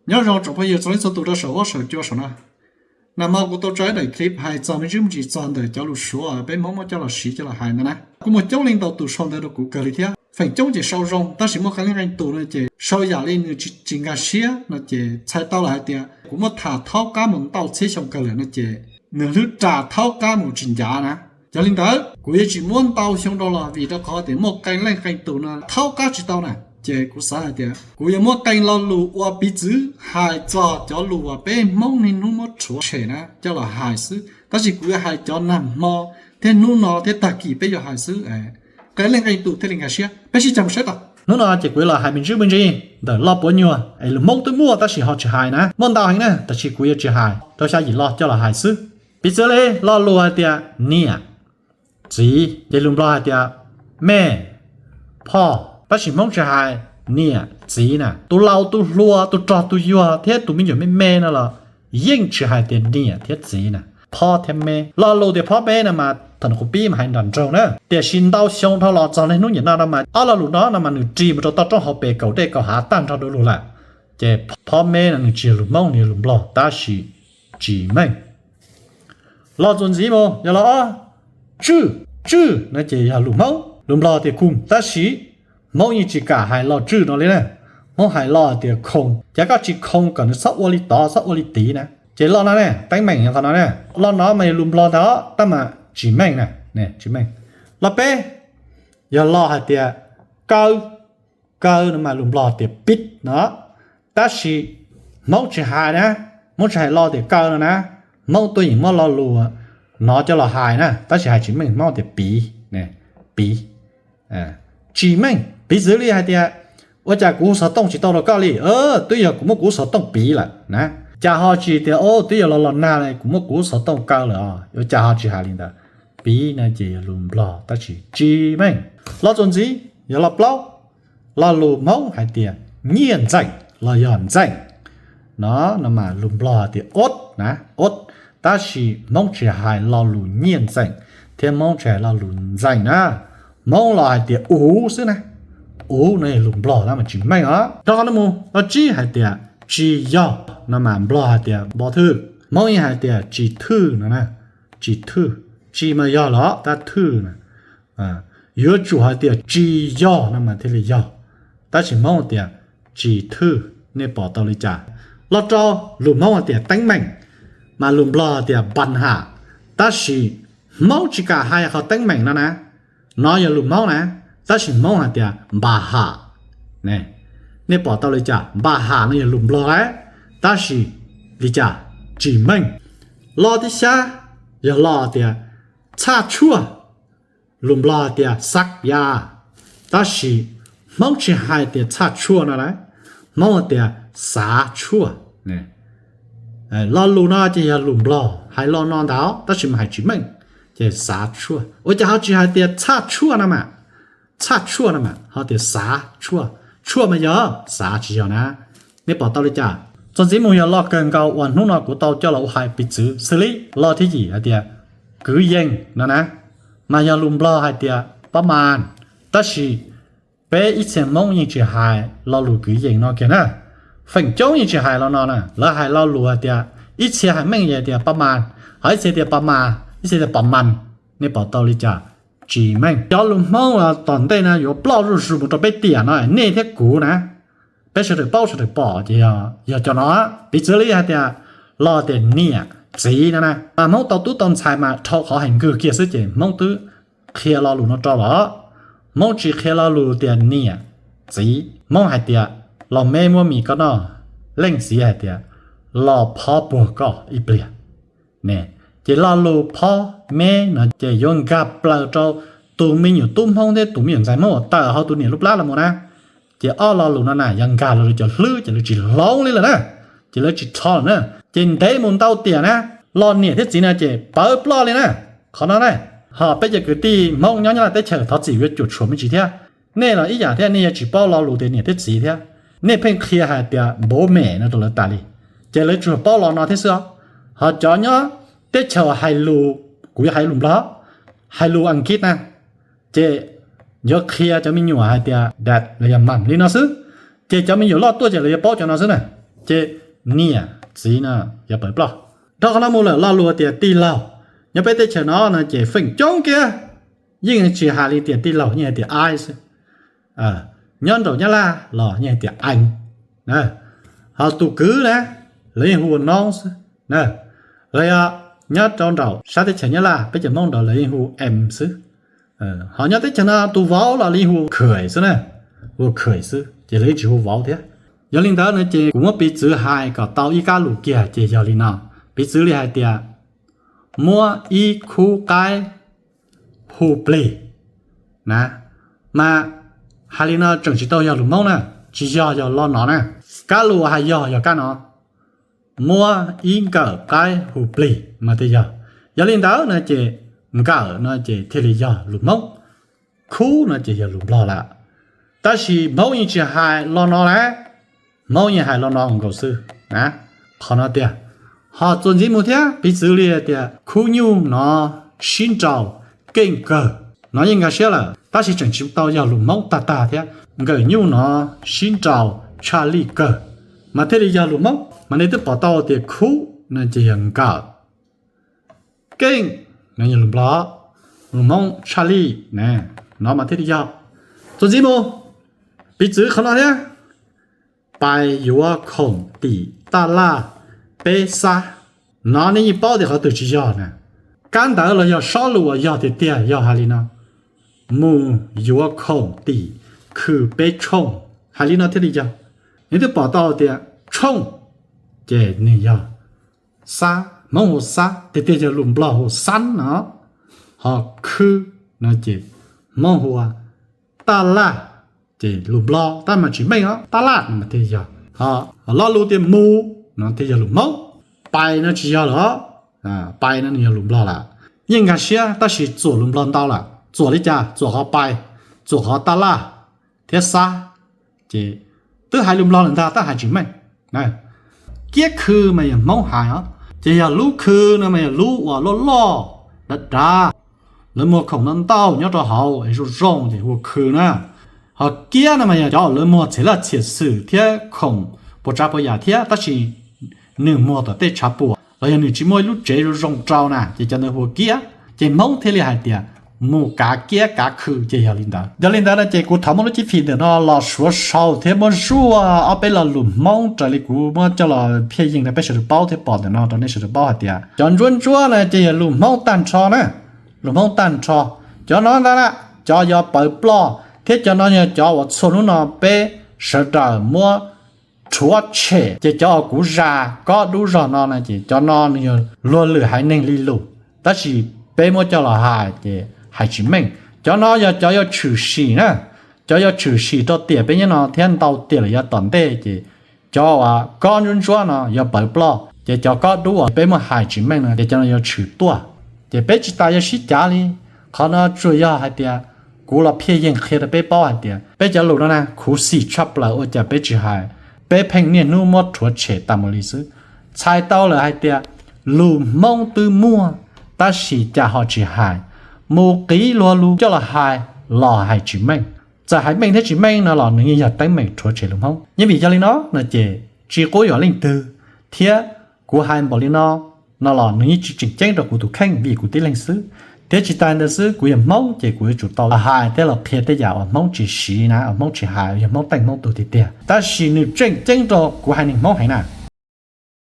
Nyob zoo tsoom phooj ywg txhua leej txhua tus rau saum huab saum cua saum no. Nag hmo kuv tau tso ib daim clip hais txog me ntsis me ntsis txog ntawm cov lus Suav peb Hmoob muab coj los siv coj los hais ntawd na. Kuj muaj coob leej ntau tus sau ntawv rau kuv kawg li thiab. Feem coob ces sau zoo tab sis muaj qee leej qee tus no ces sau yam li nws tsis nkag siab no ces txhais tau los hais tias kuv muab tham thaub qab mus ntau txhiab xyoo kawg lawm no ces nws hlwb ras thaub qab mus tsis ncav na. Yog li ntawd kuv yuav tsis muab ntau xyoo rau los vim rau qhov tias muaj qee leej qee tus no thaub qab tsis tau na. Ces kuv xav hais tias kuv yuav muab qee lo lus ua piv txwv hais txog cov lus uas peb Hmoob niaj hnub muab rhuav tshem na coj los hais xwb, tab sis kuv yuav hais cov nag hmo thiab hnub no thiab tag kis peb yuav hais xwb, qee leej qee tus thiaj li nkag siab. Peb sib cag mus saib tau. Hnub no ces kuv yuav los hais me ntsis me ntsis ntawm lo puav nyuag es lus Hmoob twb muaj tab sis ho tsis hais na, muaj ntau heev na, tab sis kuv yuav tsis hais, rau xya yim lo coj los hais xwb. Piv txwv li lo lus hais tias niam, txiv, ces lus Nplog hais tias แม่, พ่อ, tab sis Hmoob tsis hais niam txiv na. Tus laus tus hluas tus rog tus yuag thiab tus me nyuam me me no los yeej tsis hais tias niam thiab txiv na, phob thiab meb. Lo lus tias phob meb no mas thaum no kuv pib mas hais nram nroog na, tiam sis ntau xyoo dhau los txog niaj hnub niam no no mas ob lo lus no no mas nws rig mus rau toj roob hauv pes kaum dej kaum hav tag nrho du lug lawm. Ces phob meb no nws tsis yog lus Hmoob, nws yog lus Nplog tab sis tsis meej. Lo txuas ntxiv mus yog lo ob, tswj, tswj no ces yog lus Hmoob, lus Nplog tias khoo, tab sis Hmoob yeej tsis kam hais lo tswj no li na. Hmoob hais lo tias khoo, ces koj tsis khoo kom nws txhob ua li tod txhob ua li tid na. Ces lo no ne teeb meem yog qhov no na, lo no mas yog lus Nplog ntag tab mas tsis meej na, tsis meej. Lo peb yog lo hais tias kaw, kaw no mas lus Nplog tias pib no, tab sis Hmoob tsis hais na, Hmoob tsis hais lo tias kaw no na. Hmoob tuaj yeem muab lo lus no coj los hais na, tab sis hais tsis meej, Hmoob tias piv, piv, tsis meej. Piv txwv li hais tias ua cas kuv hu xov tooj tsis tau rau koj li, twb yog kuv muab kuv lub xov tooj piv lawm na. Cas ho tsis tias o twb yog los los nag kuv muab kuv lub xov tooj kaw lawm, ua cas ho tsis hais li ntawd. Piv no ces yog lus Nplog tab sis tsis meej. Lo txuas ntxiv yog lo plaub, lo lus Hmoob hais tias nyiaj ntxeem los yog ntxeem no, no mas lus Nplog tias ot na, ot, tab sis Hmoob tsis hais lo lus nyiaj ntxeem thiab Hmoob tsis hais lo lus ntxeem na. Hmoob los hais tias uv xwb na, uv no yog lus Nplog tab mas tsis meej os. Rau qhov no mus lo tsib hais tias tsis yog no mas Nplog hais tias npo thwj, Hmoob yeej hais tias tsis thwj no na, tsis thwj, tsis mas yog los tab thwj na. Yuav tsum hais tias tsis yog no mas thiaj li yog, tab sis Hmoob tias tsis thwj, nej pom tau li cas? Lo rau, lus Hmoob hais tias teeb meem, mas lus Nplog tias npas ham, tab sis Hmoob tsis kam hais qhov teeb meem no na. No yog lus Hmoob na, tab sis Hmoob hais tias npas ham. Nej pom tau li cas? Npas ham no yog lus Nplog lawm, tab sis li cas? Tsis meej. Lo thib xya yog lo tias txhaj tshuaj, lus Nplog tias xav ya, tab sis Hmoob tsis hais tias txhaj tshuaj no lawm, Hmoob tias xav tshuaj. Lo lus no ces yog lus Nplog hais lo no ntag tab sis mas hais tsis meej, ces xav tshuaj. Ua cas ho tsis hais tias txhaj tshuaj no mas, txhaj tshuaj no mas ho tias xav tshuaj, tshuaj mas yog, xav tsis yog na. Nej pom tau li cas? Txuas ntxiv mus yog lo kawg nkaus uas hnub no kuv tau coj los ua hais piv txwv xws li lo thib yim hais tias kwv yees no na, mas yog lus Nplog hais tias pab mas, tab sis peb ib txhia Hmoob yeej tsis hais lo lus kwv yees no kiag na. Feem coob yeej tsis hais lo no na, lawv hais lo lus hais tias ib txhia hais meej yog tias pab mas, ho ib txhia tias pab mas, ib txhia tias pab mas. Nej pom tau li cas? Tsis meej. Cov lus Hmoob uas tom ntej no yuav ploj zuj zus mus rau peb tiam no nej thiab kuv na, peb sawv daws paub sawv daws pom ces yog cov no. Piv txwv li hais tias lo tias niam, txiv no na, mas Hmoob tau tub tau ntxhais mas dhau qhov hais nkawg kiag xwb ces Hmoob twb qhia lo lus no rau lawm. Hmoob tsis qhia lo lus tias niam, txiv, Hmoob hais tias los meb muab mis koj noj, leej txiv hais tias los phob puag koj ib pliag. Ces lo lus phob meb no ces yuav nkag plaws rau tus me nyuam tub Hmoob thiab tus me nyuam ntxhais Hmoob uas tawm hauv tus niam lub plab los mus na. Ces ob lo lus no na yog nkag los rau cov hlwb ces lawv tsis hloov li lawm na, ces lawv tsis rho lawm na. Ces ntev mus ntau tiam na, lo niam thiab txiv no ces pawv ploj li na. Qhov no na, ho peb cov kwv tij Hmoob nyob nyob lawm teb chaws thov txim yuav cuam tshuam me ntsis thiab. Nej los ib yam thiab, nej yuav tsis paub lo lus tias niam thiab txiv thiab. Nej pheej qhia hais tias npov mem no rau lawv tas li, ces lawv tsuas paub lo no thiab xwb os. Ho cov nyob teb chaws hais lus, kuv yuav hais lus Nplog, hais lus Askiv na, ces yuav qhia cov me nyuam hais tias dad los yog mom li no xwb. Ces cov me nyuam loj tuaj ces lawv yuav paub cov no xwb na. Ces niam txiv no yog pawv ploj. Dhau qhov no mus lawm lo lus tias tij laug, nyob peb teb chaws no no ces feem coob kiag yeej tsis hais li tias tij laug, yeej hais tias aib xwb. Nyob nraum Nyab Laj los yeej hais tias eev. Ho tus kwv na, lawv yeej hu ua noob xwb. Los yog nyob rau nraum sab teb chaws Nyab Laj peb cov Hmoob nraud lawv yeej hu em xwb. Ho nyob teb chaws no tus vauv los lawv yeej hu khwm xwb na, hu khwm xwb ces lawv yeej tsis hu vauv thiab. Yog li ntawd no ces kuv muab piv txwv hais kom tau ib kab lus kiag ces yog li no. Piv txwv li hais tias muab ib khub qaib hu plig na, mas hais li no tseem tsis tau yog lus Hmoob na, tsis yog, yog lo no na. Kab lus hais yog, yog kab no, muab ib nkawm qaib hu plig mas thiaj yog. Yog li ntawd no ces nkawm no ces thiaj li yog lus Hmoob, khub no ces yog lus Nplog lawm. Tab sis Hmoob yeej tsis hais lo no lawm, Hmoob yeej hais lo no nkaus xwb na. Qhov no tiag, ho txuas ntxiv mus thiab piv txwv li tias khub nyuj no sib nraus keej kawg, no yeej nkag siab lawm tab sis tseem tsis tau yog lus Hmoob tag tag thiab. Nkawm nyuj no sib nraus tshaj lij kawg mas thiaj li yog lus Hmoob. Mas nej twb pom tau tias khub no ces yog nkawm, keej no yog lus Nplog, lus Hmoob tshaj lij na, no mas thiaj li yog. Txuas ntxiv mus, piv txwv qhov no thiab, pais yuav khoom tim taj laj peb xab. No nej yeej paub tias qhov twg tsis yog na. Kab ntawv los yog sob lus uas yog tiag tiag yog hais li no, mus yuav khoom tim khw peb tshooj, hais li no thiaj li yog. Nej twb pom tau tias tshooj ces nws yog xab, Hmoob hu xab, tiag tiag yog lus Nplog hu xab no. Ho khw no ces Hmoob hu ua taj laj, ces lus Nplog tab mas tsis meej os, taj laj no mas thiaj yog. Ho lo lus tias mus no thiaj yog lus Hmoob, pais no tsis yog lawm os, pais no nws yog lus Nplog lawm. Yeej nkag siab tab sis txuam lus Nplog ntau lawm. Txuam li cas? Txuam qhov pais, txuam qhov taj laj thiab xab, ces twb hais lus Nplog lawm ntag tab hais tsis meej. Kiab khw mas yog Hmoob hais os, ces yog lub khw no mas yog lub uas loj loj dav dav, lawv muag khoom ntau ntau nyob rau hauv es zoo zoo ces hu ua khw na. Ho kiab no mas yog cov uas lawv muag txhia laj txhia xwm thiab khoom puas tsav puas yam thiab tab sis nws muag tom tej tshav puam los yog nws tsis muaj ib lub tsev zoo zoo rau na ces cov ntawd hu ua kiab. Ces Hmoob thiaj li hais tias mus kav kiab kav khw ces yog li ntawd. Yog li ntawd no ces kuv thov muab lub cib fim ntawm no los suav sau thiab muab zuaj ob peb lo lus Hmoob raws li kuv muab coj los phiaj yees rau peb sawv daws paub thiab pom ntawm no rau nej sawv daws paub hais tias cov ntsuab ntsuab no ces yog lus Hmoob tag nrho na, lus Hmoob tag nrho. Cov no ntag na, cov yog pawv ploj thiab cov no yog cov uas txhua hnub no peb sawv daws muab rhuav tshem. Ces cov uas kuv zas kob dub zog no na ces cov no nws yog luag lwm haiv neeg li lus, tab sis peb muab coj los hais ces hais tsis meej. Cov no yog cov yuav tshwm sim na, cov yuav tshwm sim rau tiam peb nyob no thiab ntau tiam lawm yav tom ntej ces cov uas kob ntsuab ntsuab no yog pawv ploj, ces cov kob dub uas peb muab hais tsis meej no ces cov no yuav tshwm tuaj. Ces peb tsis tas yuav sib cav li. Qhov no tsuas yog hais tias kuv los phiaj yees qhia rau peb paub hais tias peb cov lus no na khuv xim tshaj plaws ua cas peb tsis hais, peb pheej niaj hnub muab rhuav tshem tas mus li xwb. Txhais tau lawm hais tias lus Hmoob twb muaj, tab sis cas ho tsis hais, mus qiv luag lus coj los hais los hais tsis meej. Txawm hais meej thiab tsis meej no los nws yeej yog teeb meem rhuav tshem lus Hmoob. Yeej vim yog li no no ces tsis quab yuam leej twg, thiab kuv hais npaum li no no los nws yeej tsis tseem ceeb rau kuv tus kheej vim kuv tib leeg xwb. Thiab tsis tas ntawd xwb, kuv yog Hmoob ces kuv yuav tsum tau los hais thiab los qhia tej yam uas Hmoob tsis siv na, uas Hmoob tsis hais, yog Hmoob teej Hmoob tug tiag tiag. Tab sis nws tseem ceeb rau kuv haiv neeg Hmoob heev na.